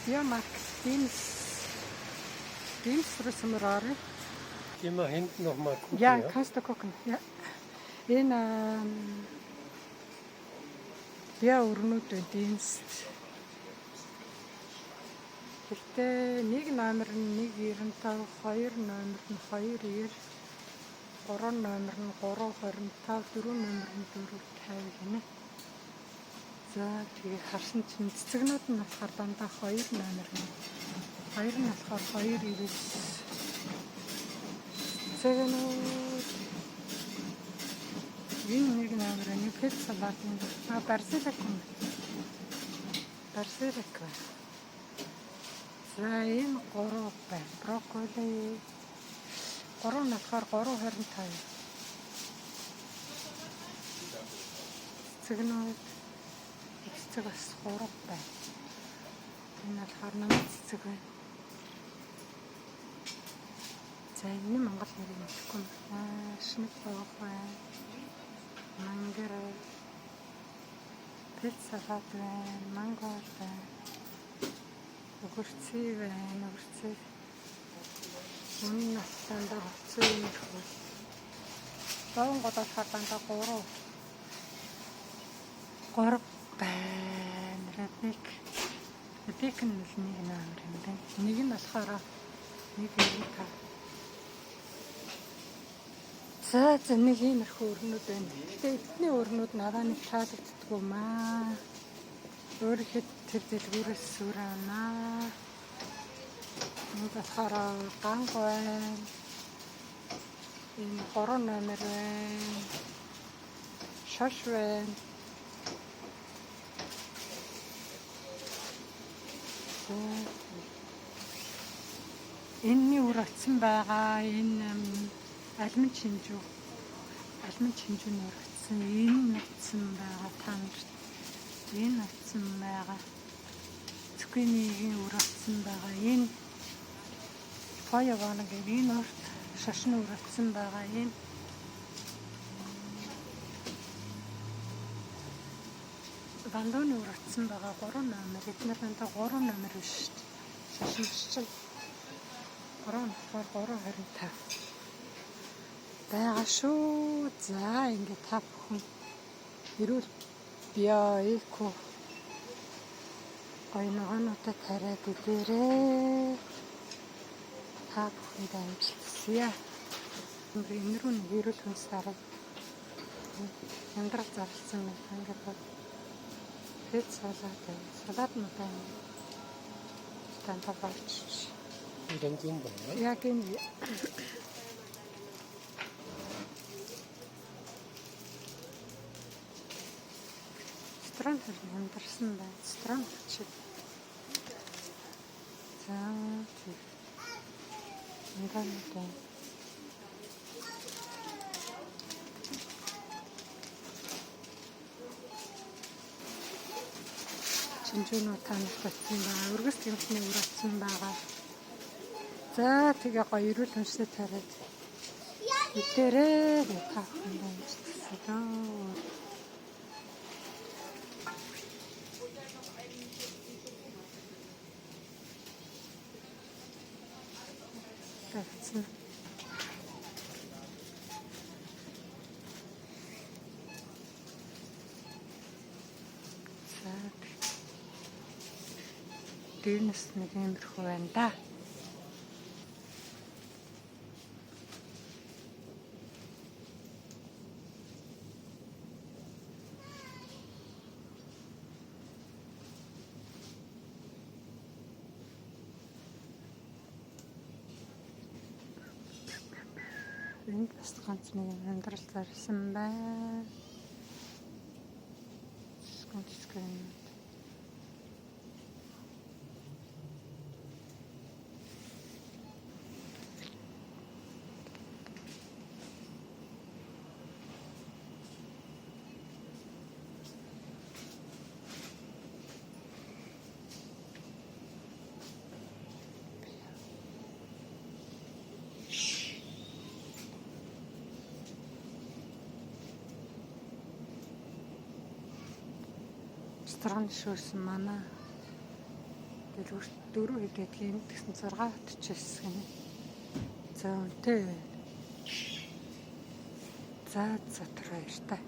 Biomarkt Dienst Dienst руу оръё. Gehen wir hinten noch mal gucken. Ja, ja? kannst du gucken. Ja. Энэ био өрнүүд байна Dienst. Гэхдээ нэг номер нь 195, хоёр номер нь 290, гурван номер нь 325, дөрөв номер нь 450 гинэ. За тэгээ харсан чинь цэцэгнүүд нь болохоор дандаа хоёр номер нь. Хоёр нь болохоор 299. Цэцэгнүүд энэ нэг номер нь пет салат юм. А барсилак юм. Барсилак байна. За энэ гурав байна. Брокколи. Гурав нь болохоор 3.25. Цэцэгнүүд цэцэг бас гурав байна. Энэ болохоор намын цэцэг байна. За энэ монгол нэрийг мэдэхгүй юм. Аа, шинэ боох байна. Мангар. Пет салат байна. Манго байна. Өгөрцөө байна. Өгөрцөө. Үнэн нь дандаа хувцас юм их бол. Ловон гол болохоор дандаа 3. 3 байна. Ребек. Ребек нь л нэг номер юм байна. Нэг нь болохоор 195. За за нэг иймэрхүү өрнүүд байна. Гэтэ эдний өрнүүд надад нэг таалагддаггүй маа. Өөрийнхөө тэр дэлгүүрээс сүр авнаа. Энд болохоор ганг байна. Энэ 3 номер байна. Шош байна. За. Энэний үр очсон байгаа. Энэ алимн чинжүү. Алимн чинжүүний үр очсон. Энэ очсон байгаа та нарт. Энэ очсон байгаа. Цукинигийн үр очсон байгаа. Энэ фоё вана гэх энэ урт шашны үр очсон байгаа. Энэ вандууны үр очсон байгаа 3 номер. Эднэр дандаа 3 номер биш шүү дээ. Шашин биш чинь 3 болохоор 3.25 байгаа шүү. За ингээд та бүхэн эрүүл био эко гоё ногоонуудаа тариад идээрэй. Та бүхэнд амжилт хүсье. Энэ рүү нэг эрүүл хүнс харав. Амьдрал зарласан байна. Ингээд бод. Пет салат байна. Салат нь байна. Дандаа болчих. Und dann gehen wir, ja? Яг энэ Ресторан харин хямдарсан байна. Ресторан очив. За тийм. Ингээд байна. Чинжүүнүү та нарт очсон байгаа. Өргөс тэмцний үр очсон байгаа. За тэгээ гоё эрүүл хүнсээ тариад идээрэй. Та бүхэнд амжилт хүсье дөө. Тавьсан. За дээрнес нэг иймэрхүү байна да. Энд бас ганц нэг юм амьдрал зарласан байна. Ганц юм. Ресторан шүүсэн манай Дэлгүрт дөрөв хэд гэдгийг энд тэгсэн 6:39 гинэ. За, үнэтэй. За, түр баяртай.